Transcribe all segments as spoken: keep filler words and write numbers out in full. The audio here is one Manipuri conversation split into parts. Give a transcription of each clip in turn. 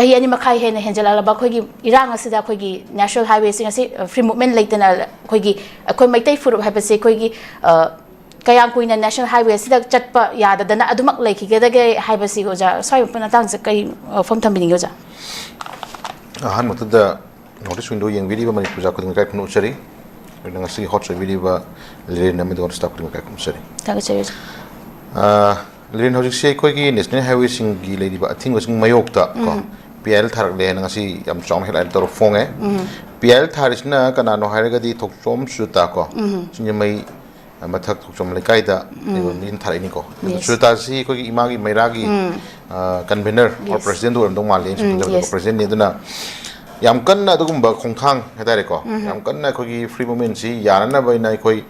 ꯆꯍꯤ ꯑꯅꯤ ꯃꯈꯥꯏ ꯍꯦꯟꯅ ꯍꯦꯟꯖꯜꯂꯛꯂꯕ ꯑꯩꯈꯣꯏꯒꯤ ꯏꯔꯥꯡ ꯑꯁꯤꯗ ꯑꯩꯈꯣꯏꯒꯤ national highwayꯁꯤꯡ ꯑꯁꯤ, ꯑ, free movement ꯂꯩꯇꯅ ꯑꯩꯈꯣꯏꯒꯤ, ꯑꯩꯈꯣꯏ ꯃꯩꯇꯩ ꯐꯨꯔꯨꯞ ꯍꯥꯏꯕꯁꯤ ꯑꯩꯈꯣꯏꯒꯤ, ꯑ, ꯀꯌꯥꯝ ꯀꯨꯏꯅ national highwayꯁꯤꯗ ꯆꯠꯄ ꯌꯥꯗꯗꯅ ꯑꯗꯨꯃꯛ ꯂꯩꯈꯤꯒꯗꯒꯦ ꯍꯥꯏꯕꯁꯤ ꯑꯣꯖꯥ, ꯁ꯭ꯋꯥꯏ ꯃꯇꯥꯡꯁꯤꯗ ꯀꯔꯤ ꯋꯥꯐꯝ ꯊꯝꯕꯤꯅꯤꯡꯉꯤ ꯑꯣꯖꯥ? ꯑꯍꯥꯟꯕꯗ North East Window ꯌꯦꯡꯕꯤꯔꯤꯕ ꯃꯅꯤꯄꯨꯔ ꯄ꯭ꯔꯖꯥ ꯈꯨꯗꯤꯡꯃꯛ ꯏꯀꯥꯏ ꯈꯨꯝꯅꯖꯔꯤ꯫ ꯑꯗꯨꯅ ꯉꯁꯤꯒꯤ host ꯑꯣꯏꯕꯤꯔꯤꯕ ꯂꯤꯔꯦꯟ ꯑꯃꯗꯤ host staff ꯈꯨꯗꯤꯡꯃꯛ ꯏꯀꯥꯏ ꯈꯨꯝꯅꯖꯔꯤ꯫ ꯊꯥꯒꯠꯆꯔꯤ ꯑꯣꯖꯥ꯫ ꯑ, ꯂꯤꯔꯦꯟ, ꯍꯧꯖꯤꯛꯁꯤ ꯑꯩꯈꯣꯏꯒꯤ national highwayꯁꯤꯡꯒꯤ ꯂꯩꯔꯤꯕ ꯑꯊꯤꯡꯕꯁꯤꯡ ꯃꯥꯌꯣꯛꯇ ꯀꯣ, ꯎꯝ꯫ PIL ꯊꯥꯔꯛꯂꯦꯅ ꯉꯁꯤ ꯌꯥꯝ ꯆꯥꯎꯅ headline ꯇꯧꯔ ꯐꯣꯡꯉꯦ꯫ ꯎꯝ꯫ PIL ꯊꯥꯔꯤꯁꯤꯅ ꯀꯅꯥꯅꯣ ꯍꯥꯏꯔꯒꯗꯤ ꯊꯣꯛꯆꯣꯝ ꯁꯨꯖꯇꯥ ꯀꯣ, ꯎꯝ꯫ ꯁꯤꯡꯖꯃꯩ ꯃꯊꯛ ꯊꯣꯛꯆꯣꯝ ꯂꯩꯀꯥꯏꯗ ꯂꯩꯕ ꯃꯤꯅ ꯊꯥꯔꯛꯏꯅꯤꯀꯣ꯫ ꯑꯗꯣ Yes. ꯁꯨꯖꯇꯥꯁꯤ ꯑꯩꯈꯣꯏꯒꯤ ꯏꯃꯥꯒꯤ ꯃꯩꯔꯥꯒꯤ, ꯎꯝ꯫ ꯑ, convener or Yes. president ꯑꯣꯏꯔꯝꯗꯧ ꯃꯥꯜꯂꯦ ꯑꯩꯅ ꯁꯨꯝ ꯎꯝ, ꯈꯟꯖꯕꯗꯀꯣ꯫ Yes. Presidentꯅꯤ꯫ ꯑꯗꯨꯅ ꯌꯥꯝ ꯀꯟꯅ ꯑꯗꯨꯒꯨꯝꯕ ꯈꯣꯡꯊꯥꯡ ꯍꯥꯏꯇꯥꯔꯦꯀꯣ, ꯎꯝ꯫ ꯌꯥꯝ ꯀꯟꯅ ꯑꯩꯈꯣꯏꯒꯤ free movementꯁꯤ ꯌꯥꯅꯅꯕ ꯑꯩꯅ ꯑꯩꯈꯣꯏ,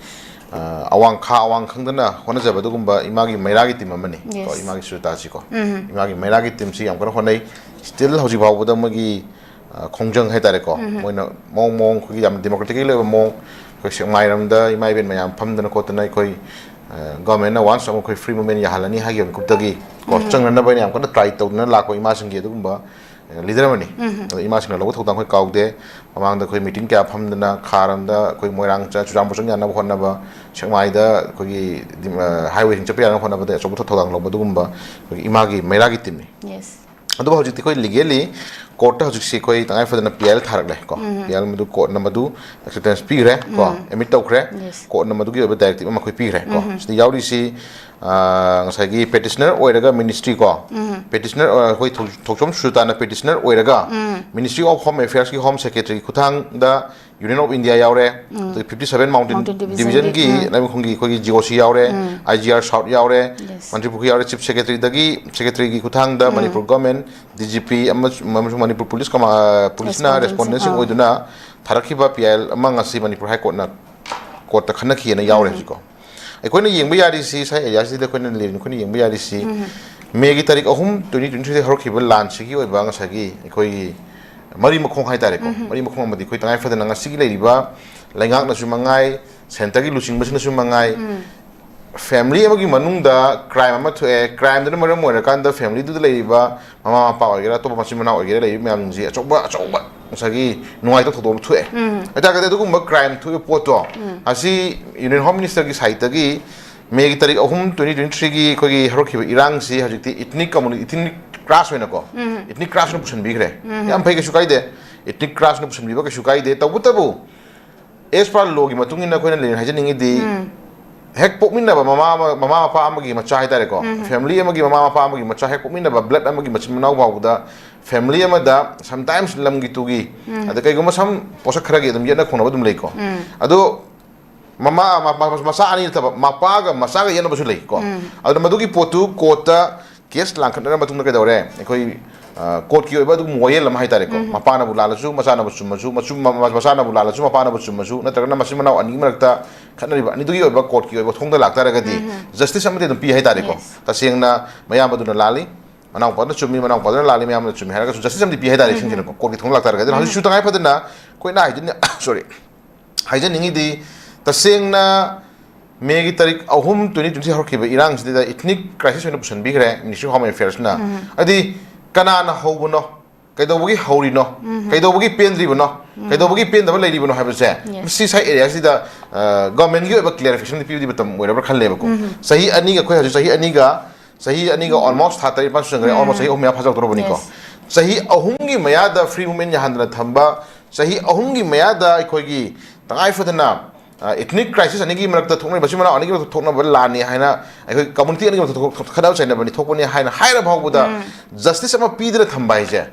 ꯑ, ꯑꯋꯥꯡ ꯈꯥ ꯑꯋꯥꯡ ꯈꯪꯗꯅ ꯍꯣꯠꯅꯖꯕ ꯑꯗꯨꯒꯨꯝꯕ ꯏꯃꯥꯒꯤ ꯃꯩꯔꯥꯒꯤ team ꯑꯃꯅꯤ ꯀꯣ꯫ Yes. ꯏꯃꯥꯒꯤ ꯁꯨꯖꯇꯥꯁꯤꯀꯣ꯫ ꯎꯝ꯫ ꯏꯃꯥꯒꯤ ꯃꯩꯔꯥꯒꯤ teamꯁꯤ ꯌꯥꯝ ꯀꯟꯅ ꯍꯣꯠꯅꯩ꯫ Still ꯍꯧꯖꯤꯛ ꯐꯥꯎꯕꯗ ꯃꯣꯏꯒꯤ, ꯑ, ꯈꯣꯡꯖꯪ ꯍꯥꯏꯇꯥꯔꯦꯀꯣ, ꯎꯝ꯫ ꯃꯣꯏꯅ ꯃꯑꯣꯡ ꯃꯑꯣꯡ ꯑꯩꯈꯣꯏꯒꯤ ꯌꯥꯝ democratically ꯑꯣꯏꯕ ꯃꯑꯣꯡ, ꯑꯩꯈꯣꯏ ꯁꯦꯛꯃꯥꯏꯔꯣꯝꯗ ꯏꯃꯥ ꯏꯕꯦꯟ ꯃꯌꯥꯝ ꯐꯝꯗꯅ ꯈꯣꯠꯇꯅ ꯑꯩꯈꯣꯏ, ꯑ, governmentꯅ once ꯑꯃꯨꯛ ꯑꯩꯈꯣꯏ free movement ꯌꯥꯍꯜꯂꯅꯤ ꯍꯥꯏꯈꯤꯕ ꯃꯤꯀꯨꯞꯇꯒꯤ ꯀꯣ, ꯎꯝ꯫ ꯆꯪꯅꯅꯕ ꯑꯩꯅ ꯌꯥꯝ ꯀꯟꯅ try ꯇꯧꯗꯨꯅ ꯂꯥꯛꯄ ꯏꯃꯥꯁꯤꯡꯒꯤ ꯑꯗꯨꯒꯨꯝꯕ, ꯑ, leader ꯑꯃꯅꯤ꯫ ꯎꯝ꯫ ꯑꯗꯣ ꯏꯃꯥꯁꯤꯡꯅ ꯂꯧꯕ ꯊꯧꯗꯥꯡ ꯑꯩꯈꯣꯏ ꯀꯥꯎꯗꯦ꯫ ꯃꯃꯥꯡꯗ ꯑꯩꯈꯣꯏ meeting ꯀꯌꯥ ꯐꯝꯗꯅ ꯈꯥꯔꯣꯝꯗ ꯑꯩꯈꯣꯏ ꯃꯣꯏꯔꯥꯡ ꯆ-, ꯆꯨꯔꯆꯥꯟꯄꯨꯔ ꯆꯪ ꯌꯥꯅꯕ ꯍꯣꯠꯅꯕ, ꯁꯦꯛꯃꯥꯏꯗ ꯑꯩꯈꯣꯏꯒꯤ ꯗꯤꯝ-, ꯑ, highwayꯁꯤꯡ ꯆꯠꯄ ꯌꯥꯅꯕ ꯍꯣꯠꯅꯕꯗ ꯑꯆꯧꯕ ꯊꯧꯗꯥꯡ ꯂꯧꯕ ꯑꯗꯨꯒꯨꯝꯕ ꯑꯩꯈꯣꯏꯒꯤ ꯏꯃꯥꯒꯤ ꯃꯩꯔꯥꯒꯤ teamꯅꯤ꯫ Yes꯫ ꯑꯗꯨꯕꯨ ꯍꯧꯖꯤꯛꯇꯤ ꯑꯩꯈꯣꯏ legally courtꯇ ꯍꯧꯖꯤꯛꯁꯤ ꯑꯩꯈꯣꯏ ꯇꯉꯥꯏ ꯐꯗꯅ PIL ꯊꯥꯔꯛꯂꯦ ꯀꯣ꯫ ꯎꯝ꯫ PIL ꯃꯗꯨ courtꯅ ꯃꯗꯨ acceptance ꯄꯤꯈ꯭ꯔꯦ ꯀꯣ꯫ ꯎꯝ꯫ Admit ꯇꯧꯈ꯭ꯔꯦ꯫ Yes꯫ Courtꯅ ꯃꯗꯨꯒꯤ ꯑꯣꯏꯕ directive ꯑꯃ ꯑꯩꯈꯣꯏ ꯄꯤꯈ꯭ꯔꯦ ꯀꯣ꯫ ꯎꯝ꯫ ꯁꯤꯗ ꯌꯥꯎꯔꯤꯁꯤ, ꯑ, ꯉꯁꯥꯏꯒꯤ petitioner ꯑꯣꯏꯔꯒ ministry ꯀꯣ꯫ ꯎꯝ꯫ Petitioner, ꯑ, ꯑꯩꯈꯣꯏ ꯊꯣꯛ-, ꯊꯣꯛꯆꯣꯝ ꯁꯨꯖꯇꯥꯅ petitioner ꯑꯣꯏꯔꯒ ꯎꯝ꯫ Ministry of Home Affairsꯀꯤ Home Secretaryꯒꯤ ꯈꯨꯠꯊꯥꯡꯗ Union of India ꯌꯥꯎꯔꯦ, ꯎꯝ꯫ ꯑꯗꯒꯤ fifty seven Mountain Mountain Divisionꯒꯤ, Divisionꯒꯤ, ꯎꯝ꯫ ꯂꯩꯃꯈꯣꯡꯒꯤ ꯑꯩꯈꯣꯏꯒꯤ GOC ꯌꯥꯎꯔꯦ, ꯎꯝ꯫ IGR South ꯌꯥꯎꯔꯦ, Yes꯫ ꯃꯟꯇ꯭ꯔꯤ ꯄꯨꯈ꯭ꯔꯤ ꯌꯥꯎꯔꯦ, Chief Secretaryꯗꯒꯤ, Secretaryꯒꯤ ꯈꯨꯠꯊꯥꯡꯗ ꯎꯝ꯫ ꯃꯅꯤꯄꯨꯔ government, DGP ꯑꯃꯁꯨꯡ, ꯑꯃꯁꯨꯡ ꯃꯅꯤꯄꯨꯔ police ꯀꯃꯥ-, policeꯅ respondentꯁꯤꯡ, respondentꯁꯤꯡ ꯑꯥ꯫ ꯑꯣꯏꯗꯨꯅ ꯊꯥꯔꯛꯈꯤꯕ PIL ꯑꯃ ꯉꯁꯤ ꯃꯅꯤꯄꯨꯔ High Courtꯅ, courtꯇ ꯈꯟꯅꯈꯤꯑꯅ ꯌꯥꯎꯔꯦ ꯎꯝ꯫ ꯍꯧꯖꯤꯛꯀꯣ꯫ ꯑꯩꯈꯣꯏꯅ ꯌꯦꯡꯕ ꯌꯥꯔꯤꯁꯤ, ꯁꯥꯏ areaꯁꯤꯗ ꯑꯩꯈꯣꯏꯅ ꯂꯩꯔꯤꯅ ꯑꯩꯈꯣꯏꯅ ꯌꯦꯡꯕ ꯌꯥꯔꯤꯁꯤ, ꯎꯝ꯫ Mayꯒꯤ ꯇꯥꯔꯤꯛ ꯑꯍꯨꯝ, twenty twenty-threeꯗ ꯍꯧꯔꯛꯈꯤꯕ ꯂꯥꯟꯁꯤꯒꯤ ꯑꯣꯏꯕ ꯉꯁꯥꯏꯒꯤ ꯑꯩꯈꯣꯏꯒꯤ ꯃꯔꯤ ꯃꯈꯣꯡ ꯍꯥꯏꯇꯥꯔꯦꯀꯣ, ꯎꯝ꯫ ꯃꯔꯤ ꯃꯈꯣꯡ ꯑꯃꯗꯤ ꯑꯩꯈꯣꯏ ꯇꯉꯥꯏ ꯐꯗꯅ ꯉꯁꯤꯒꯤ ꯂꯩꯔꯤꯕ ꯂꯩꯉꯥꯛꯅꯁꯨ ꯃꯉꯥꯏ, centreꯒꯤ ꯂꯨꯆꯤꯡꯕꯁꯤꯡꯅꯁꯨ ꯃꯉꯥꯏ, ꯎꯝ꯫ ꯐꯦꯃꯤꯂꯤ ꯑꯃꯒꯤ ꯃꯅꯨꯡꯗ ꯀ꯭ꯔꯥꯏꯝ ꯑꯃ ꯊꯣꯛꯑꯦ, ꯀ꯭ꯔꯥꯏꯝꯗꯨꯅ ꯃꯔꯝ ꯑꯣꯏꯔꯀꯥꯟꯗ ꯐꯦꯃꯤꯂꯤꯗꯨꯗ ꯂꯩꯔꯤꯕ ꯃꯃꯥ ꯃꯄꯥ ꯑꯣꯏꯒꯦꯔꯥ, ꯑꯇꯣꯞꯄ ꯃꯆꯤꯟ ꯃꯅꯥꯎ ꯑꯣꯏꯒꯦꯔꯥ, ꯂꯩꯔꯤꯕ ꯃꯌꯥꯝꯁꯤꯡꯁꯤ ꯑꯆꯧꯕ ꯑꯆꯧꯕ ꯉꯁꯥꯏꯒꯤ ꯅꯨꯡꯉꯥꯏꯇꯕ ꯊꯧꯗꯣꯛ ꯑꯃ ꯊꯣꯛꯑꯦ꯫ ꯍꯥꯏꯇꯥꯔꯒꯗꯤ ꯑꯗꯨꯒꯨꯝꯕ ꯀ꯭ꯔꯥꯏꯝ ꯊꯣꯛꯏꯕ ꯄꯣꯠꯇꯣ ꯑꯁꯤ ꯌꯨꯅꯤꯌꯟ ꯍꯣꯝ ꯃꯤꯅꯤꯁꯇꯔꯒꯤ ꯁꯥꯏꯠꯇꯒꯤ ꯃꯦꯒꯤ ꯇꯥꯔꯤꯛ ꯑꯍꯨꯝ, ꯇ꯭ꯋꯦꯟꯇꯤ ꯇ꯭ꯋꯦꯟꯇꯤ ꯊ꯭ꯔꯤꯒꯤ ꯑꯩꯈꯣꯏꯒꯤ ꯍꯧꯔꯛꯈꯤꯕ ꯏꯔꯥꯡꯁꯤ ꯍꯧꯖꯤꯛꯇꯤ ꯏꯊꯅꯤꯛ ꯀꯝꯃꯨꯅꯤ, ꯏꯊꯅꯤꯛ ꯀ꯭ꯂꯥꯁ ꯑꯣꯏꯅꯀꯣ, ꯏꯊꯅꯤꯛ ꯀ꯭ꯂꯥꯁꯅ ꯄꯨꯁꯟꯕꯤꯈ꯭ꯔꯦ꯫ ꯌꯥꯝ ꯐꯩ, ꯀꯩꯁꯨ ꯀꯥꯏꯗꯦ, ꯏꯊꯅꯤꯛ ꯀ꯭ꯂꯥꯁꯅ ꯄꯨꯁꯟꯕꯤꯕ ꯀꯩꯁꯨ ꯀꯥꯏꯗꯦ꯫ ꯇꯧꯕꯇꯕꯨ ꯑꯦꯁ ꯄꯥꯔ ꯂꯣꯒꯤ ꯃꯇꯨꯡ ꯏꯟꯅ ꯑꯩꯈꯣꯏꯅ ꯂꯩꯔꯦ ꯍꯥꯏꯖꯅꯤꯡꯉꯤꯗꯤ, ꯍꯦꯛ ꯄꯣꯛꯃꯤꯟꯅꯕ ꯃꯃꯥ ꯑꯃ, ꯃꯃꯥ ꯃꯄꯥ ꯑꯃꯒꯤ ꯃꯆꯥ ꯍꯥꯏꯇꯥꯔꯦꯀꯣ, ꯐꯦꯃꯤꯂꯤ ꯑꯃꯒꯤ ꯃꯃꯥ ꯃꯄꯥ ꯑꯃꯒꯤ ꯃꯆꯥ ꯍꯦꯛ ꯄꯣꯛꯃꯤꯟꯅꯕ ꯕ꯭ꯂꯗ ꯑꯃꯒꯤ ꯃꯆꯤꯟ ꯃꯅꯥꯎ ꯐꯥꯎꯕꯗ ꯐꯦꯃꯤꯂꯤ ꯑꯃꯗ ꯁꯝꯇꯥꯏꯝꯁ ꯂꯝꯒꯤ ꯇꯨꯒꯤ ꯑꯗ ꯀꯩꯒꯨꯝꯕ ꯁꯝ ꯄꯣꯠꯁꯛ ꯈꯔꯒꯤ ꯑꯗꯨꯝ ꯌꯦꯠꯅ ꯈꯣꯡꯅꯕ ꯑꯗꯨꯝ ꯂꯩꯀꯣ꯫ ꯑꯗꯣ ꯃꯃꯥ ꯃ- ꯃ- ꯃꯆꯥ ꯑꯅꯤ ꯅꯠꯇꯕ ꯃꯄꯥꯒ ꯃꯆꯥꯒ ꯌꯦꯠꯅꯕꯁꯨ ꯂꯩꯀꯣ꯫ ꯑꯗꯨꯅ ꯃꯗꯨꯒꯤ ꯄꯣꯠꯇꯨ ꯀꯣꯔꯠꯇ ꯀꯦꯁ ꯂꯥꯡꯈꯠꯅꯔ ꯃꯇꯨꯡꯗ ꯀꯩꯗꯧꯔꯦ, ꯑꯩꯈꯣꯏ ꯀꯣꯔꯠꯀꯤ ꯑꯣꯏꯕ ꯑꯗꯨꯒꯨꯝꯕ ꯋꯥꯌꯦꯜ ꯑꯃ ꯍꯥꯏꯇꯥꯔꯦꯀꯣ꯫ ꯃꯄꯥꯅꯕꯨ ꯂꯥꯜꯂꯁꯨ, ꯃꯆꯥꯅꯕꯨ ꯆꯨꯝꯃꯁꯨ, ꯃꯆꯨꯝ- ꯃ- ꯃꯆꯥꯅꯕꯨ ꯂꯥꯜꯂꯁꯨ, ꯃꯄꯥꯅꯕꯨ ꯆꯨꯝꯃꯁꯨ, ꯅꯠꯇ꯭ꯔꯒꯅ ꯃꯆꯤꯟ ꯃꯅꯥꯎ ꯑꯅꯤꯒꯤ ꯃꯔꯛꯇ ꯈꯠꯅꯔꯤꯕ ꯑꯅꯤꯗꯨꯒꯤ ꯑꯣꯏꯕ ꯀꯣꯔꯠꯀꯤ ꯑꯣꯏꯕ ꯊꯣꯡꯗ ꯂꯥꯛꯇꯥꯔꯒꯗꯤ ꯖꯁꯇꯤꯁ ꯑꯃꯗꯤ ꯑꯗꯨꯝ ꯄꯤ ꯍꯥꯏꯇꯥꯔꯦꯀꯣ꯫ ꯇꯁꯦꯡꯅ ꯃꯌꯥꯝꯕꯗꯨꯅ ꯂꯥꯜꯂꯤ, ꯃꯅꯥꯎꯄꯥꯗꯨꯅ ꯆꯨꯝꯃꯤ, ꯃꯅꯥꯎꯄꯥꯗꯨꯅ ꯂꯥꯜꯂꯤ, ꯃꯌꯥꯝꯅ ꯆꯨꯝꯃꯤ ꯍꯥꯏꯔꯒꯁꯨ ꯖꯁꯇꯤꯁ ꯑꯃꯗꯤ ꯄꯤ ꯍꯥꯏꯇꯥꯔꯦ꯫ ꯁꯤꯡꯁꯤꯅꯀꯣ ꯀꯣꯔꯠꯀꯤ ꯊꯣꯡꯗ ꯂꯥꯛꯇꯥꯔꯒꯗꯤ꯫ ꯑꯗꯨꯅ ꯍꯧꯖꯤꯛꯁꯨ ꯇꯉꯥꯏ ꯐꯗꯅ ꯑꯩꯈꯣꯏꯅ ꯍꯥꯏꯖꯅꯤꯡ ꯁꯣꯔꯤ, ꯍꯥꯏꯖꯅꯤꯡꯉꯤꯗꯤ, ꯇꯁꯦꯡꯅ ꯃꯦꯒꯤ ꯇꯥꯔꯤꯛ ꯑꯍꯨꯝ, ꯇ꯭ꯋꯦꯟꯇꯤ ꯇ꯭ꯋꯦꯟꯇꯤ ꯍꯧꯔꯛꯈꯤꯕ ꯏꯔꯥꯡꯁꯤꯗ ꯏꯊꯅꯤꯛ ꯀ꯭ꯔꯥꯏꯁꯤꯁ ꯑꯣꯏꯅ ꯄꯨꯁꯟꯕꯤꯈ꯭ꯔꯦ ꯃꯤꯅꯤꯁꯇ꯭ꯔꯤ ꯑꯣꯐ ꯍꯣꯝ ꯑꯦꯐꯤꯌꯔꯁꯅ꯫ ꯑꯗꯨꯗꯤ ꯀꯅꯥꯅ ꯍꯧꯕꯅꯣ, ꯀꯩꯗꯧꯕꯒꯤ ꯍꯧꯔꯤꯅꯣ, ꯀꯩꯗꯧꯕꯒꯤ ꯄꯦꯟꯗ꯭ꯔꯤꯕꯅꯣ, ꯀꯩꯗꯧꯕꯒꯤ ꯄꯦꯟꯗꯕ ꯂꯩꯔꯤꯕꯅꯣ ꯍꯥꯏꯕꯁꯦ ꯃꯁꯤ ꯁꯥꯏ ꯑꯦꯔꯤꯌꯥꯁꯤꯗ ꯒꯚꯔꯟꯃꯦꯟꯒꯤ ꯑꯣꯏꯕ ꯀ꯭ꯂꯦꯔꯤꯐꯤꯀꯦꯁꯟ ꯄꯤꯕꯗꯤ ꯃꯇꯝ ꯑꯣꯏꯔꯕ꯭ꯔꯥ ꯈꯜꯂꯦꯕꯀꯣ꯫ ꯆꯍꯤ ꯑꯅꯤꯒ, ꯑꯩꯈꯣꯏ ꯍꯧꯖꯤꯛ ꯆꯍꯤ ꯑꯅꯤꯒ, ꯆꯍꯤ ꯑꯅꯤꯒ ꯑꯣꯜꯃꯣꯁ ꯊꯥ ꯇꯔꯦꯠ ꯅꯤꯄꯥꯜ ꯆꯪꯈ꯭ꯔꯦ, ꯑꯣꯜꯃꯣꯁ ꯆꯍꯤ ꯑꯍꯨꯝ ꯃꯌꯥ ꯐꯥꯖꯤꯜꯂꯛꯇꯧꯔꯕꯅꯤꯀꯣ꯫ ꯆꯍꯤ ꯑꯍꯨꯝꯒꯤ ꯃꯌꯥꯗ ꯐ꯭ꯔꯤ ꯃꯨꯚꯃꯦꯟ ꯌꯥꯍꯟꯗꯅ ꯊꯝꯕ, ꯆꯍꯤ ꯑꯍꯨꯝꯒꯤ ꯃꯌꯥꯗ ꯑꯩꯈꯣꯏꯒꯤ ꯇꯉꯥꯏ ꯐꯗꯅ ꯏꯊꯅꯤꯛ ꯀ꯭ꯔꯥꯏꯁꯤꯁ ꯑꯅꯤꯒꯤ ꯃꯔꯛꯇ ꯊꯣꯛꯅꯔꯤꯕ, ꯃꯆꯤꯟ ꯃꯅꯥꯎ ꯑꯅꯤꯒꯤ ꯃꯔꯛꯇ ꯊꯣꯛꯅꯕ ꯂꯥꯟꯅꯤ ꯍꯥꯏꯅ, ꯑꯩꯈꯣꯏ ꯀꯝꯃꯨꯅꯤꯇꯤ ꯑꯅꯤꯒꯤ ꯃꯔꯛꯇ ꯊꯣꯛ- ꯈꯠꯅꯕ ꯆꯩꯅꯕꯅꯤ, ꯊꯣꯛꯄꯅꯤ ꯍꯥꯏꯅ ꯍꯥꯏꯔ ꯐꯥꯎꯕꯗ ꯖꯁꯇꯤꯁ ꯑꯃ ꯄꯤꯗꯅ ꯊꯝꯕ ꯍꯥꯏꯁꯦ,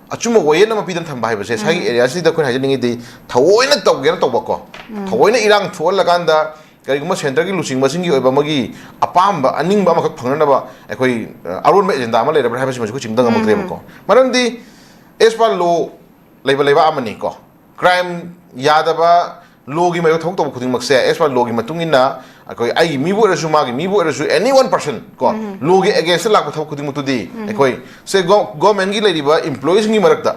ꯑꯆꯨꯝꯕ ꯋꯥꯌꯦꯜ ꯑꯃ ꯄꯤꯗꯅ ꯊꯝꯕ ꯍꯥꯏꯕꯁꯦ ꯁ꯭ꯋꯥꯏꯒꯤ ꯑꯦꯔꯤꯌꯥꯁꯤꯗ ꯑꯩꯈꯣꯏꯅ ꯍꯥꯏꯖꯅꯤꯡꯉꯤꯗꯤ ꯊꯑꯣꯏꯅ ꯇꯧꯒꯦꯅ ꯇꯧꯕꯀꯣ, ꯊꯑꯣꯏꯅ ꯏꯔꯥꯡ ꯊꯣꯛꯍꯜꯂꯀꯥꯟꯗ ꯀꯔꯤꯒꯨꯝꯕ ꯁꯦꯟꯇꯔꯒꯤ ꯂꯨꯆꯤꯡꯕꯁꯤꯡꯒꯤ ꯑꯣꯏꯕ ꯑꯃꯒꯤ ꯑꯄꯥꯝꯕ ꯑꯅꯤꯡꯕ ꯑꯃꯈꯛ ꯐꯪꯅꯅꯕ ꯑꯩꯈꯣꯏ ꯑ, ꯑꯔꯣꯟꯕ ꯑꯦꯖꯦꯟꯗꯥ ꯑꯃ ꯂꯩꯔꯕ꯭ꯔꯥ ꯍꯥꯏꯕꯁꯤꯃꯁꯨ ꯑꯩꯈꯣꯏ ꯆꯤꯡꯗ ꯉꯝꯃꯛꯇ꯭ꯔꯦꯕꯀꯣ꯫ ꯃꯔꯝꯗꯤ ꯑꯦꯁ ꯄꯥꯔ ꯂꯣ ꯂꯩꯕ ꯂꯩꯕꯥꯛ ꯑꯃꯅꯤꯀꯣ, ꯀ꯭ꯔꯥꯏꯝ ꯌꯥꯗꯕ, ꯂꯣꯒꯤ ꯃꯥꯏꯌꯣꯛ ꯊꯕꯛ ꯇꯧꯕ ꯈꯨꯗꯤꯡꯃꯛꯁꯦ ꯑꯦꯁ ꯄꯥꯔ ꯂꯣꯒꯤ ꯃꯇꯨꯡ ꯏꯟꯅ ꯑꯩꯈꯣꯏ ꯑꯩꯒꯤ ꯃꯤꯕꯨ ꯑꯣꯏꯔꯁꯨ, ꯃꯥꯒꯤ ꯃꯤꯕꯨ ꯑꯣꯏꯔꯁꯨ, ꯑꯦꯅꯤ ꯋꯥꯟ ꯄꯔꯁꯟ ꯀꯣ, ꯂꯣꯒꯤ ꯑꯦꯒꯦꯟꯁꯇ ꯂꯥꯛꯄ ꯊꯕꯛ ꯈꯨꯗꯤꯡꯃꯛꯇꯨꯗꯤ ꯑꯩꯈꯣꯏ ꯁꯦ ꯒꯣ- ꯒꯣꯔꯃꯦꯟꯒꯤ ꯂꯩꯔꯤꯕ ꯏꯝꯄ꯭ꯂꯣꯌꯤꯁꯤꯡꯒꯤ ꯃꯔꯛꯇ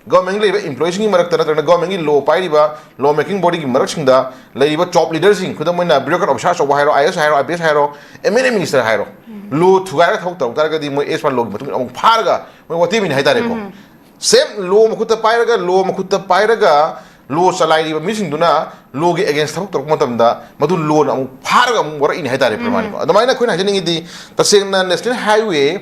ꯒꯣꯔꯃꯦꯟꯒꯤ ꯂꯩꯔꯤꯕ ꯏꯝꯄ꯭ꯂꯣꯌꯤꯁꯤꯡꯒꯤ ꯃꯔꯛꯇ ꯅꯠꯇ꯭ꯔꯒꯅ ꯒꯣꯔꯃꯦꯟꯒꯤ ꯂꯣ ꯄꯥꯏꯔꯤꯕ ꯂꯣ ꯃꯦꯀꯤꯡ ꯕꯣꯗꯤꯒꯤ ꯃꯔꯛꯁꯤꯡꯗ ꯂꯩꯔꯤꯕ ꯇꯣꯞ ꯂꯤꯗꯔꯁꯤꯡ, ꯈꯨꯗꯝ ꯑꯣꯏꯅ ꯕ꯭ꯌꯨꯔꯣꯀ꯭ꯔꯦꯠ ꯑꯣꯐꯤꯁꯥꯔ ꯑꯆꯧꯕ ꯍꯥꯏꯔꯣ, ꯑꯥꯏ ꯑꯦꯁ ꯍꯥꯏꯔꯣ, ꯑꯥꯏ ꯄꯤ ꯑꯦꯁ ꯍꯥꯏꯔꯣ, ꯑꯦꯝ ꯑꯦꯜ ꯑꯦ ꯃꯤꯅꯤꯁꯇꯔ ꯍꯥꯏꯔꯣ, ꯂꯣ ꯊꯨꯒꯥꯏꯔꯒ ꯊꯕꯛ ꯇꯧꯔꯛ ꯇꯥꯔꯒꯗꯤ ꯃꯣꯏ ꯑꯦꯁ ꯄꯥꯔ ꯂꯣꯒꯤ ꯃꯇꯨꯡ ꯏꯟꯅ ꯑꯃꯨꯛ ꯐꯥꯔꯒ ꯃꯣꯏ ꯋꯥꯇꯦꯝꯃꯤꯅꯤ ꯍꯥꯏꯇꯥꯔꯦꯀꯣ꯫ ꯁꯦꯝ ꯂꯣ ꯃꯈꯨꯠꯇ ꯄꯥꯏꯔꯒ, ꯂꯣ ꯃꯈꯨꯠꯇ ꯄꯥꯏꯔꯒ ꯂꯣ ꯆꯂꯥꯏꯔꯤꯕ ꯃꯤꯁꯤꯡꯗꯨꯅ ꯂꯣꯒꯤ ꯑꯦꯒꯦꯟꯁ ꯊꯕꯛ ꯇꯧꯔꯛꯄ ꯃꯇꯝꯗ ꯃꯗꯨ ꯂꯣꯅ ꯑꯃꯨꯛ ꯐꯥꯔꯒ ꯑꯃꯨꯛ ꯋꯥꯔꯛꯏꯅꯤ ꯍꯥꯏꯇꯥꯔꯦ ꯄ꯭ꯔꯃꯥꯅꯤꯀꯣ꯫ ꯑꯗꯨꯃꯥꯏꯅ ꯑꯩꯈꯣꯏꯅ ꯍꯥꯏꯖꯅꯤꯡꯉꯤꯗꯤ ꯇꯁꯦꯡꯅ ꯅꯦꯁꯅꯦꯜ ꯍꯥꯏꯋꯦ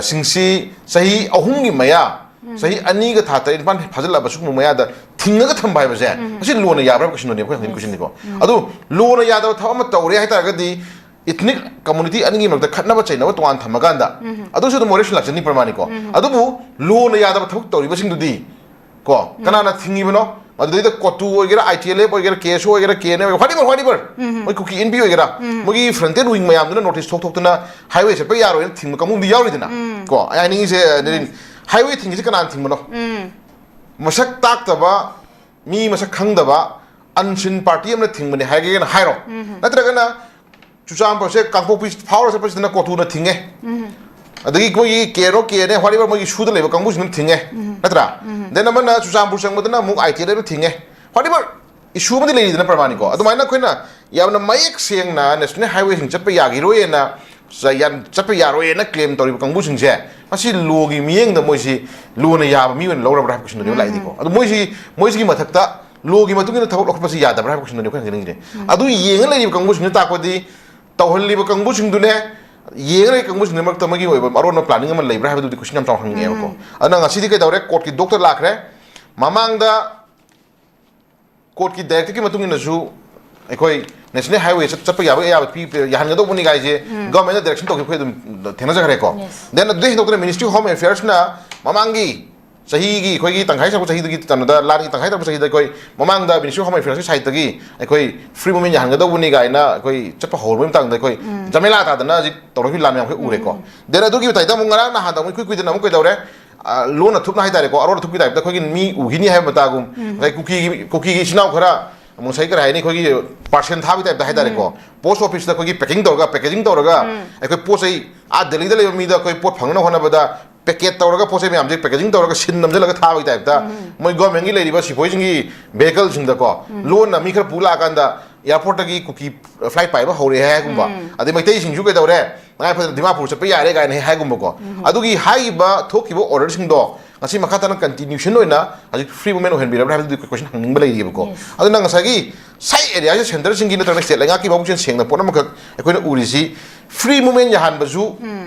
ꯁꯤꯡꯁꯤ ꯆꯍꯤ ꯑꯍꯨꯝꯒꯤ ꯃꯌꯥ, ꯆꯍꯤ ꯑꯅꯤꯒ ꯊꯥ ꯇꯔꯦꯠ ꯅꯤꯄꯥꯟ ꯐꯥꯖꯤꯜꯂꯛꯑꯕ ꯁꯤꯒꯨꯝꯕ ꯃꯌꯥꯗ ꯊꯤꯡꯉꯒ ꯊꯝꯕ ꯍꯥꯏꯕꯁꯦ, ꯑꯁꯤ ꯂꯣꯅ ꯌꯥꯕ꯭ꯔꯥ ꯍꯥꯏꯕ ꯀꯣꯏꯁꯟꯗꯨꯅꯦ ꯑꯩꯈꯣꯏ ꯍꯪꯅꯤꯡꯉꯤ ꯀꯣꯏꯁꯟꯗꯤꯀꯣ꯫ ꯑꯗꯨ ꯂꯣꯅ ꯌꯥꯗꯕ ꯊꯕꯛ ꯑꯃ ꯇꯧꯔꯦ ꯍꯥꯏꯇꯥꯔꯒꯗꯤ, ꯏꯊꯅꯤꯛ ꯀꯝꯃꯨꯅꯤꯇꯤ ꯑꯅꯤꯒꯤ ꯃꯔꯛꯇ ꯈꯠꯅꯕ ꯆꯩꯅꯕ ꯇꯣꯉꯥꯟ ꯊꯝꯃꯀꯥꯟꯗ, ꯑꯗꯨꯁꯨ ꯑꯗꯨꯝ ꯃꯣꯔꯦꯁꯟ ꯂꯥꯛꯆꯅꯤ ꯄ꯭ꯔꯃꯥꯅꯤꯀꯣ꯫ ꯑꯗꯨꯕꯨ ꯂꯣꯅ ꯌꯥꯗꯕ ꯊꯕꯛ ꯇꯧꯔꯤꯕꯁꯤꯡꯗꯨꯗꯤ ꯀꯣ, ꯀꯅꯥꯅ ꯊꯤꯡꯉꯤꯕꯅꯣ? ꯑꯗꯨꯗꯩꯗ ꯀꯣꯇꯨ ꯑꯣꯏꯒꯦꯔꯥ, ꯑꯥꯏ ꯇꯤ ꯑꯦꯜ ꯑꯦꯐ ꯑꯣꯏꯒꯦꯔꯥ, ꯀꯦ ꯑꯦꯁ ꯑꯣ ꯑꯣꯏꯒꯦꯔꯥ, ꯀꯦ ꯑꯦꯟ ꯑꯦ ꯑꯣꯏꯒꯦꯔꯥ, whatever, whatever, ꯃꯣꯏ ꯀꯨꯀꯤ ꯑꯦꯟ ꯕꯤ ꯑꯣꯏꯒꯦꯔꯥ, ꯃꯣꯏꯒꯤ ꯐ꯭ꯔꯟꯇꯦꯜ ꯋꯤꯡ ꯃꯌꯥꯝꯗꯨꯅ ꯅꯣꯇꯤꯁ ꯊꯣꯛ ꯊꯣꯛꯇꯅ ꯍꯥꯏꯋꯦ ꯆꯠꯄ ꯌꯥꯔꯣꯏꯅ ꯊꯤꯡꯕ ꯀꯥꯡꯕꯨꯗꯤ ꯌꯥꯎꯔꯤꯗꯅ꯫ ꯀꯣ, ꯑꯩ ꯍꯥꯏꯅꯤꯡꯉꯤꯁꯦ, ꯅꯦꯔꯤꯟ, ꯍꯥꯏꯋꯦ ꯊꯤꯡꯉꯤꯁꯦ ꯀꯅꯥꯅ ꯊꯤꯡꯕꯅꯣ? ꯃꯁꯛ ꯇꯥꯛꯇꯕ, ꯃꯤ ꯃꯁꯛ ꯈꯪꯗꯕ, ꯑꯟꯁꯤꯟ ꯄꯥꯔꯇꯤ ꯑꯃꯅ ꯊꯤꯡꯕꯅꯦ ꯍꯥꯏꯒꯦꯅ ꯍꯥꯏꯔꯣ꯫ ꯅꯠꯇ꯭ꯔꯒꯅ ꯆꯨꯔꯆꯥꯟꯄꯨꯔꯁꯦ ꯀꯥꯡꯄꯣꯛꯄꯤ ꯐꯥꯎꯔ ꯆꯠꯄꯁꯤꯗꯅ ꯀꯣꯇꯨꯅ ꯊꯤꯡꯉꯦ꯫ ꯑꯗꯒꯤ ꯑꯩꯈꯣꯏꯒꯤ ꯀꯦ N O, K N A, whatever, ꯃꯣꯏꯒꯤ ꯁꯨꯗ ꯂꯩꯕ ꯀꯥꯡꯕꯨꯁꯤꯡꯗꯨꯅ ꯊꯤꯡꯉꯦ꯫ ꯅꯠꯇ꯭ꯔꯥ? Then ꯑꯃꯅ ꯆꯨꯔꯆꯥꯟꯄꯨꯔ ꯆꯪꯕꯗꯅ ꯑꯃꯨꯛ ꯑꯥꯏ ꯇꯤ ꯑꯦꯜ ꯑꯦꯐꯅ ꯊꯤꯡꯉꯦ꯫ Whatever, ꯏꯁꯨ ꯑꯃꯗꯤ ꯂꯩꯔꯤꯗꯅ ꯄ꯭ꯔꯃꯥꯅꯤꯀꯣ꯫ ꯑꯗꯨꯃꯥꯏꯅ ꯑꯩꯈꯣꯏꯅ ꯌꯥꯝꯅ ꯃꯌꯦꯛ ꯁꯦꯡꯅ ꯅꯦꯁꯅꯦꯜ ꯍꯥꯏꯋꯦꯁꯤꯡ ꯆꯠꯄ ꯌꯥꯈꯤꯔꯣꯏꯅ, ꯆ-, ꯌꯥꯟ-, ꯆꯠꯄ ꯌꯥꯔꯣꯏꯅ ꯀ꯭ꯂꯦꯝ ꯇꯧꯔꯤꯕ ꯀꯥꯡꯕꯨꯁꯤꯡꯁꯦ, ꯃꯁꯤ ꯂꯣꯒꯤ ꯃꯤꯠꯌꯦꯡꯗ ꯃꯣꯏꯁꯤ ꯂꯣꯅ ꯌꯥꯕ ꯃꯤ ꯑꯣꯏꯅ ꯂꯧꯔꯕ꯭ꯔꯥ ꯍꯥꯏꯕ ꯀꯣꯏꯁꯟꯗꯨꯅꯦꯕ ꯂꯥꯛꯏꯗꯤꯀꯣ꯫ ꯑꯗꯣ ꯃꯣꯏꯁꯤ, ꯃꯣꯏꯁꯤꯒꯤ ꯃꯊꯛꯇ ꯂꯣꯒꯤ ꯃꯇꯨꯡ ꯏꯟꯅ ꯊꯕꯛ ꯂꯧꯈꯠꯄꯁꯤ ꯌꯥꯗꯕ꯭ꯔꯥ ꯍꯥꯏꯕ ꯀꯣꯏꯁꯟꯗꯨꯅꯦ ꯑꯩꯈꯣꯏꯅ ꯍꯪꯖꯅꯤꯡꯉꯤꯁꯦ꯫ ꯑꯗꯨ ꯌꯦꯡꯉ ꯂꯩꯔꯤꯕ ꯀꯥꯡꯕꯨꯁꯤꯡꯗꯨꯅ ꯇꯥꯛꯄꯗꯤ, ꯇꯧꯍꯜꯂꯤꯕ ꯀꯥꯡꯕꯨꯁꯤꯡꯗꯨꯅꯦ, ꯌꯦꯡꯉ ꯂꯩꯔꯤꯕ ꯀꯥꯡꯕꯨꯁꯤꯡꯗꯨꯒꯤ ꯃꯔꯛꯇ ꯃꯣꯏꯒꯤ ꯑꯣꯏꯕ ꯑꯔꯣꯟꯕ ꯄ꯭ꯂꯥꯅꯤꯡ ꯑꯃ ꯂꯩꯕ꯭ꯔꯥ ꯍꯥꯏꯕꯗꯨꯗꯤ ꯀꯣꯏꯁꯟ ꯌꯥꯝ ꯆꯥꯎꯅ ꯍꯪꯅꯤꯡꯉꯦꯕꯀꯣ꯫ ꯑꯗꯨꯅ ꯉꯁꯤꯗꯤ ꯀꯩꯗꯧꯔꯦ? ꯀꯣꯔꯠꯀꯤ ꯗꯣꯛꯇꯔ ꯂꯥꯛꯈ꯭ꯔꯦ꯫ ꯃꯃꯥꯡꯗ ꯀꯣꯔꯠꯀꯤ ꯗꯥꯏꯔꯦꯛꯇꯤꯚꯀꯤ ꯃꯇꯨꯡ ꯏꯟꯅꯁꯨ ꯑꯩꯈꯣꯏ ꯅꯦꯁꯅꯦꯜ ꯍꯥꯏꯋꯦ ꯆꯠ-, ꯆꯠꯄ ꯌꯥꯕ ꯑꯌꯥꯕ ꯄꯤ-, ꯌꯥꯍꯟꯒꯗꯧꯕꯅꯤ ꯀꯥꯏꯁꯦ ꯒꯚꯔꯟꯃꯦꯟꯠꯅ ꯗꯥꯏꯔꯦꯛꯁꯟ ꯇꯧꯈꯤꯕ ꯑꯩꯈꯣꯏ ꯑꯗꯨꯝ ꯊꯦꯡꯅꯖꯈ꯭ꯔꯦꯀꯣ꯫ Then ꯑꯗꯨꯗꯩ ꯍꯦꯟꯗꯣꯛꯇꯅ ꯃꯤꯅꯤꯁꯇ꯭ꯔꯤ ꯑꯣꯐ ꯍꯣꯝ ꯑꯦꯐꯤꯌꯔꯁꯅ ꯃꯃꯥꯡꯒꯤ ꯆꯍꯤꯒꯤ, ꯑꯩꯈꯣꯏꯒꯤ ꯇꯪꯈꯥꯏ ꯆꯠꯄ ꯆꯍꯤꯗꯨꯒꯤ ꯀꯩꯅꯣꯗ, ꯂꯥꯟꯒꯤ ꯇꯪꯈꯥꯏ ꯆꯠꯄ ꯆꯍꯤꯗ ꯑꯩꯈꯣꯏ ꯃꯃꯥꯡꯗ ꯃꯤꯅꯤꯁꯇ꯭ꯔꯤ ꯑꯣꯐ ꯍꯣꯝ ꯑꯦꯐꯤꯌꯔꯁꯀꯤ ꯁꯥꯏꯠꯇꯒꯤ ꯑꯩꯈꯣꯏ ꯐ꯭ꯔꯤ ꯃꯨꯚꯃꯦꯟꯠ ꯌꯥꯍꯟꯒꯗꯧꯕꯅꯤ ꯀꯥꯏꯅ ꯑꯩꯈꯣꯏ ꯆꯠꯄ ꯍꯧꯔꯕꯒꯤ ꯃꯇꯥꯡꯗ ꯑꯩꯈꯣꯏ ꯖꯃꯦꯂꯥ ꯇꯥꯗꯅ ꯍꯧꯖꯤꯛ ꯇꯧꯔꯛꯈꯤꯕ ꯂꯥꯟ ꯃꯌꯥꯝ ꯑꯩꯈꯣꯏ ꯎꯔꯦꯀꯣ꯫ Then ꯑꯗꯨꯒꯤ ꯃꯇꯥꯏꯗ ꯑꯃꯨꯛ ꯉꯔꯥꯡ ꯅꯍꯥꯟꯗ ꯑꯃꯨꯛ ꯏꯀꯨꯏ ꯀꯨꯏꯗꯅ ꯑꯃꯨꯛ ꯀꯩꯗꯧꯔꯦ? ꯑ, ꯂꯣꯟꯅ ꯊꯨꯞꯅ ꯍꯥꯏꯇꯥꯔꯦꯀꯣ, ꯑꯔꯣꯟ ꯑꯊꯨꯞꯀꯤ ꯇꯥꯏꯞꯇ ꯑꯩꯈꯣꯏꯒꯤ ꯃꯤ ꯎꯈꯤꯅꯤ ꯍꯥꯏꯕ ꯃꯇꯥꯒꯨꯝ, ꯉꯁꯥꯏ ꯀꯨꯀꯤꯒꯤ, ꯀꯨꯀꯤꯒꯤ ꯏꯆꯤꯟ ꯏꯅꯥꯎ ꯈꯔ ꯉꯁꯥꯏ ꯀꯔꯤ ꯍꯥꯏꯅꯤ, ꯑꯩꯈꯣꯏꯒꯤ ꯄꯥꯔꯁꯦꯟ ꯊꯥꯕꯒꯤ ꯇꯥꯏꯞꯇ ꯍꯥꯏꯇꯥꯔꯦꯀꯣ, ꯄꯣꯁ ꯑꯣꯐꯤꯁꯇ ꯑꯩꯈꯣꯏꯒꯤ ꯄꯦꯀꯤꯡ ꯇꯧꯔꯒ, ꯄꯦꯀꯦꯖꯤꯡ ꯇꯧꯔꯒ, ꯑꯩꯈꯣꯏ ꯄꯣꯠ ꯆꯩ ꯑꯥ ꯗꯦꯜꯂꯤꯗ ꯂꯩꯕ ꯃꯤꯗ ꯑꯩꯈꯣꯏ ꯄꯣꯠ ꯐꯪꯅꯕ ꯍꯣꯠꯅꯕꯗ ꯄꯦꯀꯦꯠ ꯇꯧꯔꯒ ꯄꯣꯠ ꯆꯩ ꯃꯌꯥꯝꯁꯦ ꯄꯦꯀꯦꯖꯤꯡ ꯇꯧꯔꯒ ꯁꯤꯟ ꯅꯝꯁꯤꯜꯂꯒ ꯊꯥꯕꯒꯤ ꯇꯥꯏꯞꯇ ꯃꯣꯏ ꯒꯣꯔꯃꯦꯟꯒꯤ ꯂꯩꯔꯤꯕ ꯁꯤꯐꯣꯏꯁꯤꯡꯒꯤ ꯚꯦꯍꯤꯀꯜꯁꯤꯡꯗꯀꯣ ꯂꯣꯟꯅ ꯃꯤ ꯈꯔ ꯄꯨ ꯂꯥꯛꯑꯀꯥꯟꯗ ꯑꯦꯌꯥꯔꯄꯣꯔꯠꯇꯒꯤ ꯀꯨꯀꯤ ꯐ꯭ꯂꯥꯏꯠ ꯄꯥꯏꯕ ꯍꯧꯔꯦ ꯍꯥꯏꯒꯨꯝꯕ, ꯑꯗꯩ ꯃꯩꯇꯩꯁꯤꯡꯁꯨ ꯀꯩꯗꯧꯔꯦ, ꯇꯉꯥꯏ ꯐꯗꯅ ꯗꯤꯃꯥꯄꯨꯔ ꯆꯠꯄ ꯌꯥꯔꯦ ꯀꯥꯏꯅ ꯍꯦꯛ ꯍꯥꯏꯒꯨꯝꯕꯀꯣ꯫ ꯑꯗꯨꯒꯤ ꯍꯥꯏꯔꯤꯕ ꯊꯣꯛꯈꯤꯕ ꯑꯣꯔꯗꯔꯁꯤꯡꯗꯣ ꯉꯁꯤ ꯃꯈꯥ ꯇꯥꯅ ꯀꯟꯇꯤꯅ꯭ꯌꯨꯁꯟ ꯑꯣꯏꯅ ꯍꯧꯖꯤꯛ ꯐ꯭ꯔꯤ ꯃꯨꯚꯃꯦꯟ ꯑꯣꯏꯍꯟꯕꯤꯔꯕ꯭ꯔꯥ ꯍꯥꯏꯕꯗꯨꯒꯤ ꯀꯣꯏꯁꯟ ꯍꯪꯅꯤꯡꯕ ꯂꯩꯔꯤꯕꯀꯣ꯫ ꯑꯗꯨꯅ ꯉꯁꯥꯏꯒꯤ ꯁꯥꯏ ꯑꯦꯔꯤꯌꯥꯁꯦ, ꯁꯦꯟꯇꯔꯁꯤꯡꯒꯤ ꯅꯠꯇ꯭ꯔꯒ ꯁ꯭ꯇꯦꯠ ꯂꯩꯉꯥꯛꯀꯤ ꯃꯕꯨꯛꯆꯦꯜ ꯁꯦꯡꯅ ꯄꯣꯠ ꯑꯃꯈꯛ ꯑꯩꯈꯣꯏꯅ ꯎꯔꯤꯁꯤ, ꯐ꯭ꯔꯤ ꯃꯨꯚꯃꯦꯟ ꯌꯥꯍꯟꯕꯁꯨ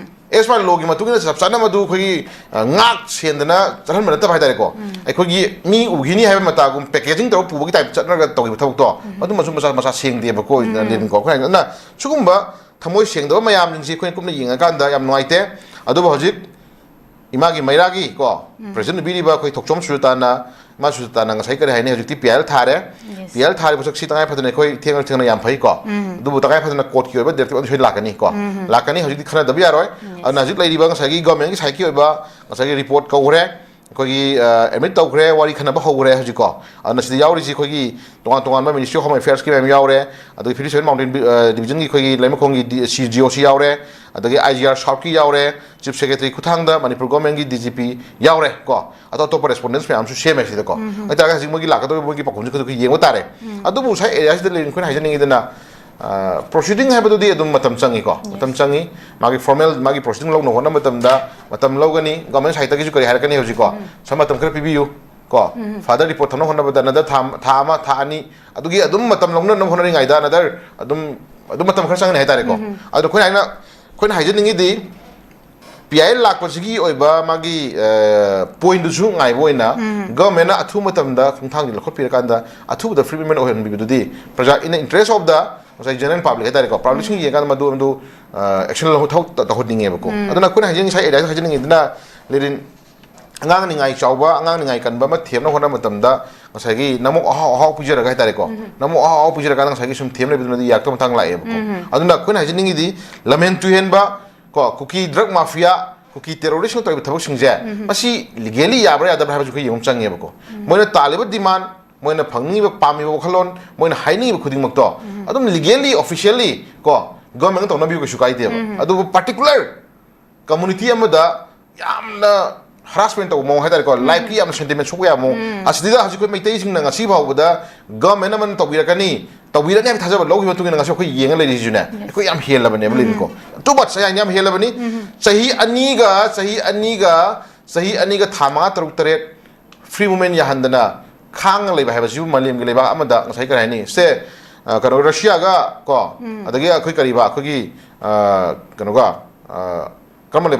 ꯑꯦꯁ ꯄꯥꯔ ꯂꯣꯒꯤ ꯃꯇꯨꯡ ꯏꯟꯅ ꯆꯞ ꯆꯥꯅ ꯃꯗꯨ ꯑꯩꯈꯣꯏꯒꯤ, ꯑ, ꯉꯥꯛ ꯁꯦꯟꯗꯅ ꯆꯠꯍꯟꯕ ꯅꯠꯇꯕ ꯍꯥꯏꯇꯥꯔꯦꯀꯣ꯫ ꯑꯩꯈꯣꯏꯒꯤ ꯃꯤ ꯎꯈꯤꯅꯤ ꯍꯥꯏꯕ ꯃꯇꯥꯒꯨꯝ ꯄꯦꯀꯦꯖꯤꯡ ꯇꯧꯔꯒ ꯄꯨꯕꯒꯤ ꯇꯥꯏꯞꯇ ꯆꯠꯅꯔꯒ ꯇꯧꯈꯤꯕ ꯊꯕꯛꯇꯣ, ꯃꯗꯨꯃꯁꯨ ꯃꯁꯥ, ꯃꯁꯥ ꯁꯦꯡꯗꯦꯕꯀꯣ, ꯂꯦꯅꯤꯟꯀꯣ꯫ ꯑꯩꯈꯣꯏꯅ ꯑꯗꯨꯅ ꯁꯤꯒꯨꯝꯕ ꯊꯃꯣꯏ ꯁꯦꯡꯗꯕ ꯃꯌꯥꯝꯁꯤꯡꯁꯤ ꯑꯩꯈꯣꯏꯅ ꯀꯨꯞꯅ ꯌꯦꯡꯉꯀꯥꯟꯗ ꯌꯥꯝ ꯅꯨꯡꯉꯥꯏꯇꯦ꯫ ꯑꯗꯨꯕꯨ ꯍꯧꯖꯤꯛ ꯏꯃꯥꯒꯤ ꯃꯩꯔꯥꯒꯤ ꯀꯣ, ꯄ꯭ꯔꯦꯖꯤꯗꯦꯟꯠ ꯅꯨꯄꯤꯔꯤꯕ ꯑꯩꯈꯣꯏ ꯊꯣꯛꯆꯣꯝ ꯁꯨꯖꯇꯥꯅ, ꯏꯃꯥ ꯁꯨꯖꯇꯥꯅ ꯉꯁꯥꯏ ꯀꯔꯤ ꯍꯥꯏꯅꯤ, ꯍꯧꯖꯤꯛꯇꯤ ꯄꯤ ꯑꯥꯏ ꯑꯦꯜ ꯊꯥꯔꯦ꯫ ꯄꯤ ꯑꯥꯏ ꯑꯦꯜ ꯊꯥꯔꯤꯕ ꯁꯛꯁꯤ ꯇꯉꯥꯏ ꯐꯗꯅ ꯑꯩꯈꯣꯏ ꯊꯦꯡꯅ ꯊꯦꯡꯅ ꯌꯥꯝ ꯐꯩꯀꯣ꯫ ꯑꯗꯨꯕꯨ ꯇꯉꯥꯏ ꯐꯗꯅ ꯀꯣꯔꯠꯀꯤ ꯑꯣꯏꯕ ꯗꯤꯔꯦꯛꯇꯤꯚ ꯑꯗꯨ ꯁꯣꯏ ꯂꯥꯛꯀꯅꯤ ꯀꯣ꯫ ꯂꯥꯛꯀꯅꯤ, ꯍꯧꯖꯤꯛꯇꯤ ꯈꯟꯅꯗꯕ ꯌꯥꯔꯣꯏ꯫ ꯑꯗꯨꯅ ꯍꯧꯖꯤꯛ ꯂꯩꯔꯤꯕ ꯉꯁꯥꯏꯒꯤ ꯒꯣꯔꯃꯦꯟꯒꯤ ꯁꯥꯏꯠꯀꯤ ꯑꯣꯏꯕ ꯉꯁꯥꯏꯒꯤ ꯔꯤꯄꯣꯔꯠ ꯀꯧꯈ꯭ꯔꯦ, ꯑꯩꯈꯣꯏꯒꯤ, ꯑ, ꯑꯦꯗꯃꯤꯠ ꯇꯧꯈ꯭ꯔꯦ, ꯋꯥꯔꯤ ꯈꯟꯅꯕ ꯍꯧꯈ꯭ꯔꯦ ꯍꯧꯖꯤꯛꯀꯣ꯫ ꯑꯗꯨꯅ ꯁꯤꯗ ꯌꯥꯎꯔꯤꯁꯤ ꯑꯩꯈꯣꯏꯒꯤ ꯇꯣꯉꯥꯟ ꯇꯣꯉꯥꯟꯕ Ministry of Home Affairs ꯀꯤ ꯃꯌꯥꯝ ꯌꯥꯎꯔꯦ, ꯑꯗꯒꯤ Philips Seven Mountain, ꯑ, Division ꯒꯤ ꯑꯩꯈꯣꯏꯒꯤ ꯂꯩꯃꯈꯣꯡꯒꯤ ꯗꯤ-, ꯁꯤ ꯖꯤ ꯑꯣ ꯁꯤ ꯌꯥꯎꯔꯦ, ꯑꯗꯒꯤ ꯑꯥꯏ ꯖꯤ ꯑꯥꯔ South ꯀꯤ ꯌꯥꯎꯔꯦ, Chief Secretary ꯈꯨꯠꯊꯥꯡꯗ ꯃꯅꯤꯄꯨꯔ ꯒꯣꯔꯃꯦꯟꯒꯤ ꯗꯤ ꯖꯤ ꯄꯤ ꯌꯥꯎꯔꯦ ꯀꯣ꯫ ꯑꯇꯣꯞ ꯑꯇꯣꯞꯄ ꯔꯦꯁꯄꯣꯟꯗꯦꯟꯁ ꯃꯌꯥꯝꯁꯨ ꯁꯦꯝꯃꯦ ꯁꯤꯗꯀꯣ꯫ ꯑꯗꯨ ꯑꯣꯏꯇꯥꯔꯒꯗꯤ ꯍꯧꯖꯤꯛ ꯃꯣꯏꯒꯤ ꯂꯥꯛꯀꯗꯧꯔꯤꯕ ꯃꯣꯏꯒꯤ ꯄꯥꯎꯈꯨꯝꯁꯤ ꯈꯔ ꯌꯦꯡꯕ ꯇꯥꯔꯦ꯫ ꯑꯗꯨꯕꯨ ꯉꯁꯥꯏ ꯑꯦꯔꯤꯌꯥꯁꯤꯗ ꯂꯩꯔꯤ ꯑꯩꯈꯣꯏꯅ ꯍꯥꯏꯖꯅꯤꯡꯉꯤꯗꯅ, ꯑ, ꯄ꯭ꯔꯣꯁꯤꯗꯤꯡ ꯍꯥꯏꯕꯗꯨꯗꯤ ꯑꯗꯨꯝ ꯃꯇꯝ ꯆꯪꯉꯤꯀꯣ꯫ ꯃꯇꯝ ꯆꯪꯉꯤ꯫ ꯃꯥꯒꯤ ꯐꯣꯔꯃꯦꯜ, ꯃꯥꯒꯤ ꯄ꯭ꯔꯣꯁꯤꯗꯤꯡ ꯂꯧꯅꯕ ꯍꯣꯠꯅꯕ ꯃꯇꯝꯗ ꯃꯇꯝ ꯂꯧꯒꯅꯤ꯫ ꯒꯣꯔꯃꯦꯟ ꯁꯥꯏꯠꯇꯒꯤꯁꯨ ꯀꯔꯤ ꯍꯥꯏꯔꯛꯀꯅꯤ ꯍꯧꯖꯤꯛꯀꯣ? ꯁꯝ ꯃꯇꯝ ꯈꯔ ꯄꯤꯕꯤꯌꯨ ꯀꯣ꯫ ꯐꯔꯗꯔ ꯔꯤꯄꯣꯔꯠ ꯊꯝꯅꯕ ꯍꯣꯠꯅꯕꯗ another ꯊꯥ, ꯊꯥ ꯑꯃ, ꯊꯥ ꯑꯅꯤ, ꯑꯗꯨꯒꯤ ꯑꯗꯨꯝ ꯃꯇꯝ ꯂꯧꯅꯅꯕ ꯍꯣꯠꯅꯔꯤꯉꯩꯗ another ꯑꯗꯨꯝ, ꯑꯗꯨꯝ ꯃꯇꯝ ꯈꯔ ꯆꯪꯒꯅꯤ ꯍꯥꯏꯇꯥꯔꯦꯀꯣ꯫ ꯑꯗꯣ ꯑꯩꯈꯣꯏꯅ ꯍꯥꯏꯅ, ꯑꯩꯈꯣꯏꯅ ꯍꯥꯏꯖꯅꯤꯡꯉꯤꯗꯤ, ꯄꯤ ꯑꯥꯏ ꯑꯦꯜ ꯂꯥꯛꯄꯁꯤꯒꯤ ꯑꯣꯏꯕ ꯃꯥꯒꯤ, ꯑ, ꯄꯣꯏꯟꯗꯨꯁꯨ ꯉꯥꯏꯕ ꯑꯣꯏꯅ ꯒꯣꯔꯃꯦꯟꯅ ꯑꯊꯨꯕ ꯃꯇꯝꯗ ꯈꯣꯡꯊꯥꯡꯁꯤ ꯂꯧꯈꯠꯄꯤꯔꯀꯥꯟꯗ ꯑꯊꯨꯕꯗ ꯐ꯭ꯔꯤ ꯃꯨꯚꯃꯦꯟ ꯑꯣꯏꯍꯟꯕꯤꯕꯗꯨꯗꯤ ꯄ꯭ꯔꯖꯥ, in the interest of the ꯉꯁꯥꯏ ꯖꯦꯅꯔꯦꯜ ꯄꯕ꯭ꯂꯤꯛ ꯍꯥꯏꯇꯥꯔꯦꯀꯣ, ꯄꯕ꯭ꯂꯤꯛꯁꯤꯡ ꯌꯦꯡꯉꯀꯥꯟꯗ ꯃꯗꯨ, ꯃꯗꯨ, ꯑ, ꯑꯦꯛꯁꯟ ꯂꯧ-, ꯊꯧ-, ꯇ-, ꯇꯧꯍꯟꯅꯤꯡꯉꯦꯕꯀꯣ꯫ ꯑꯗꯨꯅ ꯑꯩꯈꯣꯏꯅ ꯍꯥꯏꯖꯅꯤꯡꯉꯤ, ꯉꯁꯥꯏ ꯑꯦꯔꯤꯌꯥꯗ ꯍꯥꯏꯖꯅꯤꯡꯉꯤꯗꯨꯅ, ꯂꯦꯔꯤꯟ, ꯑꯉꯥꯡ ꯅꯤꯡꯉꯥꯏ ꯆꯥꯎꯕ, ꯑꯉꯥꯡ ꯅꯤꯡꯉꯥꯏ ꯀꯟꯕ ꯑꯃ ꯊꯦꯝꯅꯕ ꯍꯣꯠꯅꯕ ꯃꯇꯝꯗ ꯉꯁꯥꯏꯒꯤ ꯅꯃꯣꯛ ꯑꯍꯥꯎ ꯑꯍꯥꯎ ꯄꯤꯖꯔꯒ ꯍꯥꯏꯇꯥꯔꯦꯀꯣ, ꯅꯃꯣꯛ ꯑꯍꯥꯎ ꯑꯍꯥꯎ ꯄꯤꯖꯔꯀꯥꯟꯗ ꯉꯁꯥꯏꯒꯤ ꯁꯨꯝ ꯊꯦꯝ ꯂꯩꯕꯗꯨꯅꯗꯤ ꯌꯥꯔꯛꯇꯕ ꯃꯇꯥꯡ ꯂꯥꯛꯑꯦꯕꯀꯣ꯫ ꯑꯗꯨꯅ ꯑꯩꯈꯣꯏꯅ ꯍꯥꯏꯖꯅꯤꯡꯉꯤꯗꯤ, ꯂꯝꯍꯦꯟ ꯇꯨꯍꯦꯟꯕ ꯀꯣ, ꯀꯨꯀꯤ ꯗ꯭ꯔꯒ ꯃꯥꯐꯤꯌꯥ, ꯀꯨꯀꯤ ꯇꯦꯔꯣꯔꯤꯁ꯭ꯠꯅ ꯇꯧꯔꯤꯕ ꯊꯕꯛꯁꯤꯡꯁꯦ, ꯃꯁꯤ ꯂꯤꯒꯦꯂꯤ ꯌꯥꯕ꯭ꯔꯥ ꯌꯥꯗꯕ꯭ꯔꯥ ꯍꯥꯏꯕꯁꯨ ꯑꯩꯈꯣꯏ ꯌꯦꯡꯕ ꯑꯃ ꯆꯪꯉꯦꯕꯀꯣ꯫ ꯃꯣꯏꯅ ꯇꯥꯜꯂꯤꯕ ꯗꯤꯃꯥꯟ, ꯃꯣꯏꯅ ꯐꯪꯅꯤꯡꯉꯤꯕ, ꯄꯥꯝꯃꯤꯕ ꯋꯥꯈꯜꯂꯣꯟ, ꯃꯣꯏꯅ ꯍꯥꯏꯅꯤꯡꯉꯤꯕ ꯈꯨꯗꯤꯡꯃꯛꯇꯣ ꯑꯗꯨꯝ ꯂꯤꯒꯦꯂꯤ, ꯑꯣꯐꯤꯁꯤꯌꯦꯜꯂꯤ ꯀꯣ, ꯒꯣꯔꯃꯦꯟꯅ ꯇꯧꯅꯕꯤꯌꯨ, ꯀꯩꯁꯨ ꯀꯥꯏꯗꯦꯕ꯫ ꯑꯗꯨꯕꯨ ꯄꯥꯔꯇꯤꯀꯨꯂꯔ ꯀꯝꯃꯨꯅꯤꯇꯤ ꯑꯃꯗ ꯌꯥꯝꯅ ꯍꯔꯥꯁꯃꯦꯟ ꯇꯧꯕ ꯃꯑꯣꯡ ꯍꯥꯏꯇꯥꯔꯦꯀꯣ, ꯂꯥꯏꯐꯀꯤ ꯌꯥꯝꯅ ꯁꯦꯟꯇꯤꯃꯦꯟ ꯁꯣꯛꯄ ꯌꯥꯕ ꯃꯑꯣꯡ꯫ ꯑꯁꯤꯗ ꯍꯧꯖꯤꯛ ꯑꯩꯈꯣꯏ ꯃꯩꯇꯩꯁꯤꯡꯅ ꯉꯁꯤ ꯐꯥꯎꯕꯗ ꯒꯚꯔꯟꯃꯦꯟ ꯑꯃꯅ ꯇꯧꯕꯤꯔꯛꯀꯅꯤ, ꯇꯧꯕꯤꯔꯅꯤ ꯍꯥꯏꯕ ꯊꯥꯖꯕ ꯂꯧꯈꯤꯕ ꯃꯇꯨꯡ ꯏꯟꯅ ꯉꯁꯤ ꯑꯩꯈꯣꯏ ꯌꯦꯡꯉ ꯂꯩꯔꯤꯁꯤꯁꯨꯅꯦ, ꯑꯩꯈꯣꯏ ꯌꯥꯝ ꯍꯦꯜꯂꯕꯅꯦꯕ ꯂꯩꯕꯀꯣ꯫ ꯇꯨ ꯃꯆ ꯌꯥꯝ ꯍꯦꯜꯂꯕꯅꯤ꯫ ꯆꯍꯤ ꯑꯅꯤꯒ ꯆꯍꯤ ꯑꯅꯤꯒ ꯆꯍꯤ ꯑꯅꯤꯒ ꯊꯥ ꯃꯉꯥ, ꯇꯔꯨꯛ, ꯇꯔꯦꯠ ꯐ꯭ꯔꯤ ꯃꯨꯚꯃꯦꯟ ꯌꯥꯍꯟꯗꯅ ꯈꯥꯡꯉ ꯂꯩꯕ ꯍꯥꯏꯕꯁꯤꯕꯨ ꯃꯥꯂꯦꯝꯒꯤ ꯂꯩꯕꯥꯛ ꯑꯃꯗ ꯉꯁꯥꯏ ꯀꯔꯤ ꯍꯥꯏꯅꯤ ꯁꯦ, ꯑ, ꯀꯩꯅꯣ, ꯔꯁꯤꯌꯥꯒ ꯀꯣ, ꯑꯗꯒꯤ ꯑꯩꯈꯣꯏ ꯀꯔꯤꯕ, ꯑꯩꯈꯣꯏꯒꯤ, ꯑ, ꯀꯩꯅꯣꯒ, ꯑ, ꯀꯔꯝꯕ ꯂꯩꯕꯥꯛ